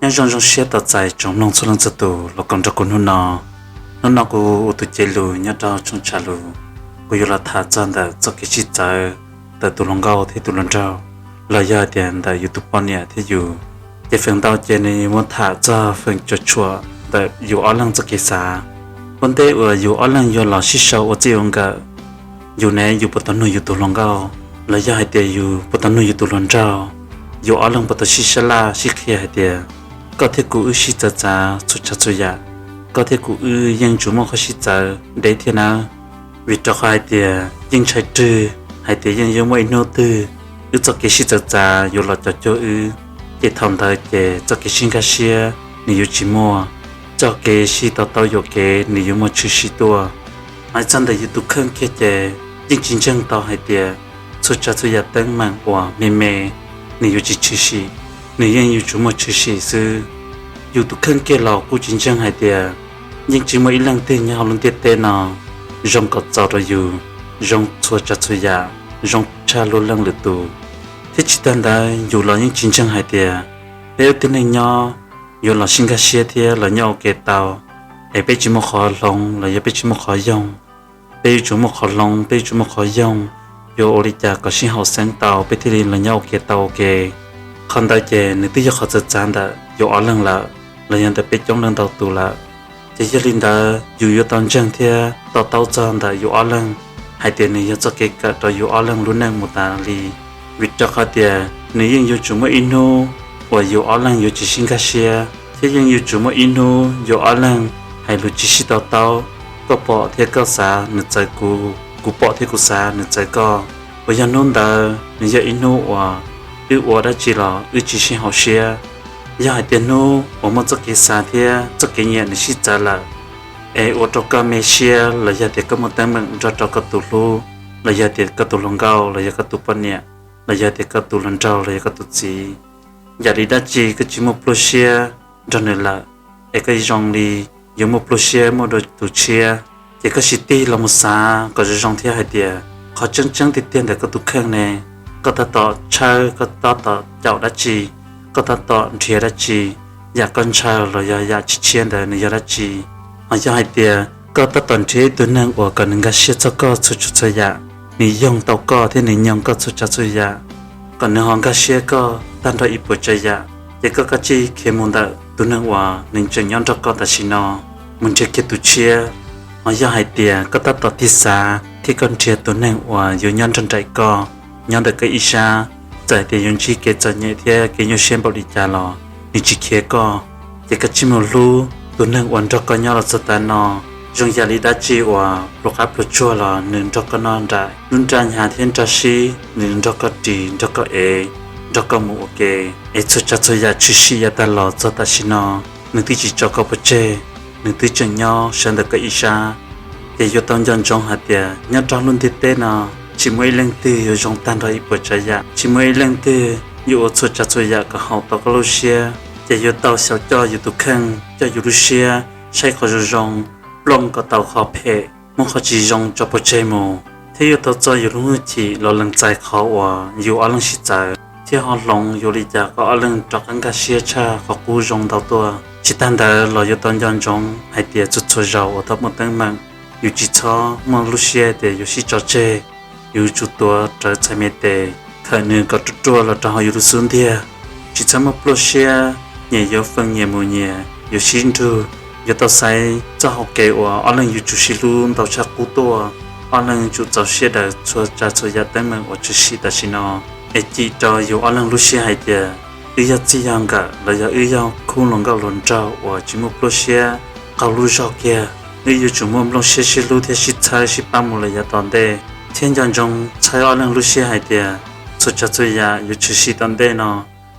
Nyob zoo zoo siab tos txais tsoom mloog txhua leej txhua tus los koom nrog kuv hnub no. Hnub no kuv ua tus cev lus nyob rau tshooj tshav lus, kuv yuav los tham txog ntawm txoj kev sib txawv ntawm tus hluas nkauj thiab tus hluas nraug, los yog hais tias ntawm yus tus poj niam thiab yus. Ces feem ntau ces nws muab tham txog feem cuam tshuam ntawm yus ob leeg txoj kev xav. Ua ntej uas yus ob leeg yuav los sib sau ua txij ua nkawm, yus ne yus puas tau nug yus tus hluas nkauj, los yog hais tias yus puas tau nug yus tus hluas nraug, yus ob leeg puas tau sib sab laj sib qhia hais tias koj thiab kuv wb sib txawv txav txhua tsav txhua yam, koj thiab kuv wb yeej tsuas muaj qhov sib txawv deb thiab nawb. Vim rau qhov hais tias yeej ntshai rwg hais tias yeej yuav muaj ib hnub twg wb txoj kev sib txawv txav yuav los cov cuag wb, ces thaum ntawd ces txoj kev sib nkag siab nws yuav tsis muaj, txoj kev sib to taub yuam kev nws yuav muaj tshwm sim tuaj. Hais txog ntawm yus tus kheej kiag ces yeej tsis ntseeg tau hais tias txhua tsav txhua yam teeb meem uas me me nws yuav tsis tshwm sim, nws yeej yuav tsum muaj tshwm sim xwb. Yus tus kheej kiag los kuj tsis ntseeg hais tias yeej tsis muaj ib leej twg nyob hauv lub ntiaj teb no zoo kom txaus rau yus, zoo txhua tsav txhua yam, zoo tshaj luag leej lwm tus. Thiab tsis tag ntawd yus los yeej tsis ntseeg hais tias peb ua tib neeg nyob yuav los sib nkag siab thiab los nyob ua ke tau, es peb tsis muaj qhov hloov los yog peb tsis muaj qhov yoog. Peb yuav tsum muaj qhov hloov, peb yuav tsum muaj qhov yoog, yuav ua li cas kom sib haum xeeb tau peb thiaj li los nyob ua ke tau ua ke. Qhov ntawd ces nws twb yog qhov txawv txav ntawm yus ob leeg lawm, los yog ntawm peb coob leej ntau tus lawm. Ces yog li ntawd yus yuav tau ntseeg thiab to taub txog ntawm yus ob leeg hais tias nws yog txoj kev kawm rau yus ob leeg lub neej mus tas li. Vim rau qhov tias nws yeej yuav tsum muaj ib hnub uas yus ob leeg yuav tsis sib nkag siab, thiab yeej yuav tsum muaj ib hnub yus ob leeg hais lus tsis sib to taub. Koj pom thiab koj xav nws txawv kuv, kuv pom thiab kuv xav nws txawv koj. Uas yog hnub ntawd nws yog ib hnub uas wb ua dab tsi los wb tsis sib haum siab. Yog hais tias hnub uas muaj txoj kev xav thiab txoj kev nyiam nws sib txawv lawm, es ua rau koj me siab los yog tias koj muaj teeb meem nrog rau koj tus hlub, los yog tias koj tus hluas nkauj, los yog koj tus poj niam, los yog tias koj tus hluas nraug, los yog koj tus txiv, yam li dab tsi koj tsis muaj pluaj siab nrog nws lawm, es koj zoo li yuav muaj pluaj siab muaj dua tus tshiab, ces koj sim tig los mus xav kom zoo zoo thiab hais tias qhov tseeb tseeb tiag tiag ntawm koj tus kheej ne, koj tab tom tshawb, koj tab tom caum dab tsi, koj tab tom nrhiav dab tsi, yam koj ntshaw los yog yam tsis tshiab ntawd nws yog dab tsi. Ho yog hais tias koj tab tom nrhiav ib tug neeg uas kom nws nkag siab txog koj txhua tsav txhua yam, nws yoog tau koj thiab nws nyoog koj txhua tsav txhua yam, kom nws ho nkag siab koj tag nrho ib puas tsav yam, ces koj kav tsij khiav mus ntawm tus neeg uas nws tseem nyob nrog koj tam sim no, mus nrhiav kiag tus tshiab. Ho yog hais tias koj tab tom tig xav thiab koj nrhiav tus neeg uas yuav nyob nrog nraim koj, nyob ntawm koj ib sab, txawm hais tias yuav ntsib kev txom nyem thiab kev nyuaj siab npaum li cas los nws tsis khiav koj, ces koj tsij mus hlub tus neeg uas nrog koj nyob los txog tav no. Zoo yam li dab tsi uas pluas qab pluas tsuag los nws nrog koj noj nraim, lub nra hnyav thiab nra sib nws nrog koj ris, nrog koj ev, nrog koj mus ua ke, es txhua tsav txhua yam tshwm sim yav tag los txog tam sim no nws twb tsis tso koj pov tseg, nws twb tseem nyob sawv ntawm koj ib sab. Ces yuav tau nco ntsoov hais tias nyob rau lub ntiaj teb no tsis muaj ib leej twg yuav zoo tag nrho ib puas tsav yam, tsis muaj ib leej twg yuav ua txhua tsav txhua yam kom haum tau koj lub siab. Ces yuav tau xyaum coj yus tus kheej, coj yus lub siab, saib qhov zoo zoo, plooj kom tau qhov phem, muab qhov tsis zoo tso pov tseg mus, thiab yuav tau txo yus lub hwj chim los lees txais qhov uas yus ob leeg sib txawv, thiab ho hloov yuav li cas kom ob leeg rov qab nkag siab tshaj qhov qub zoo ntau tuaj. Tsis tag ntawd los yuav tau nco ntsoov hais tias txhua txhua zaus uas tau muaj teeb meem, yus tsis txhob muaj lub siab tias yuav sib tso tseg, yus tsum tuav rawv txhais me tes, khawm nws kom ruaj ruaj los rau hauv yus lub xub ntiag. Tsis txhob muaj pluaj siab, nyias yuav feem nyias mus nyias yuav sib nrug. Yuav tau xaiv txoj hau kev uas ob leeg yuav tsum sib hlub ntau tshaj qub tuaj, ob leeg tsum txaus siab daws txhua tsav txhua yam teeb meem uas tshwm sim tam sim no, es cim rau yus ob leeg lub siab hais tias wb yog txij yog nkawm los yog wb yog khub hluas nkauj hluas nraug uas tsis muaj pluaj siab qaug lub zog kiag. Wb yuav tsum muaj nplooj siab sib hlub thiab sib txhawb sib pab mus lawm yav tom ntej, thiab nco ntsoov txhawb ob leeg lub siab hais tias txhua tsav txhua yam yuav tshwm sim tom ntej no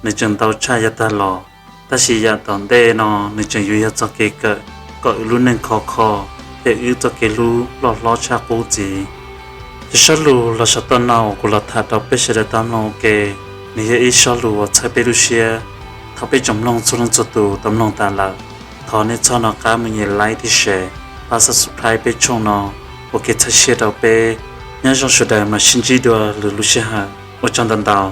nws tseem ntau tshaj yav tag los, tab sis yam tom ntej no nws tseem yuav yog txoj kev kawm kom wb lub neej khov kho, thiab wb txoj kev hlub loj hlob tshaj qub txiv. Ces zaj lus los saum toj no uas kuv los tham rau peb sawv daws tau mloog ua ke, nws yog ib zaj lus uas txhawb peb lub siab. Thov peb tsoom mloog txhua leej txhua tus tau mloog tas lawm, thov nej txhob nco qab mus nyem like thiab share, pab subscribe peb channel no ua kev txhawb siab rau peb. Nyob zoo sawv daws, mam sib ntsib dua lwm lub sij hawm, ua tsaug ntau ntau.